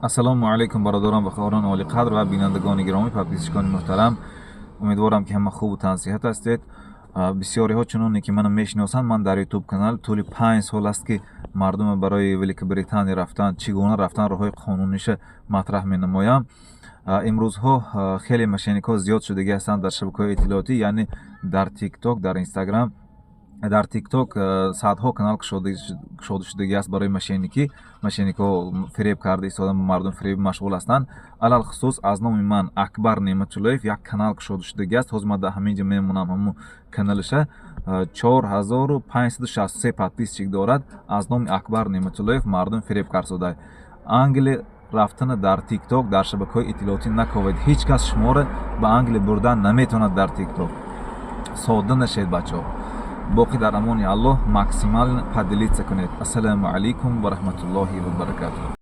Ассалому алайкум, бародарон ва хоҳарон олиқадр ва бинандагони гиромӣ, подписчикони муҳтарам. Умедворам, ки ҳама хубу тансиҳат ҳастед. Бисёриҳо, чуноне ки маро мешиносанд, ман дар Ютуб канал тӯли 5 сол аст, ки мардума барои Великобритания рафтан, чӣ гуна рафтан, роҳҳои қонуниша матраҳ менамоям. Имрӯзҳо хеле мошенникҳо зиёд шудагӣ ҳастанд дар шабакаҳои иттилоотӣ, яъне дар ТикТок, дар Инстаграм. Дар ТикТок садҳо канал кушода шудагӣ аст барои мошенникӣ. Мошенникҳо фиреб карда истода, мардум фиреб машғул ҳастанд. Алалхусус аз номи ман, Акбар Неъматуллоев, як канал кушода шудагӣ аст. Ҳозир ман дар ҳамин ҷо мемонам. Ҳамун каналаша 4563 подписчик дорад. Аз номи Акбар Неъматуллоев мардум фиреб кард. Англия рафтана дар ТикТок, дар шабакаҳои иттилоотӣ наковед. Ҳеҷ кас шуморо ба Англия бурдан наметавонад дар ТикТок. Содда нашед, бачаҳо. Боқӣ дар амони Аллоҳ. Максимально поделиться кунед. Ассалому алайкум ва раҳматуллоҳи ва баракатуҳ.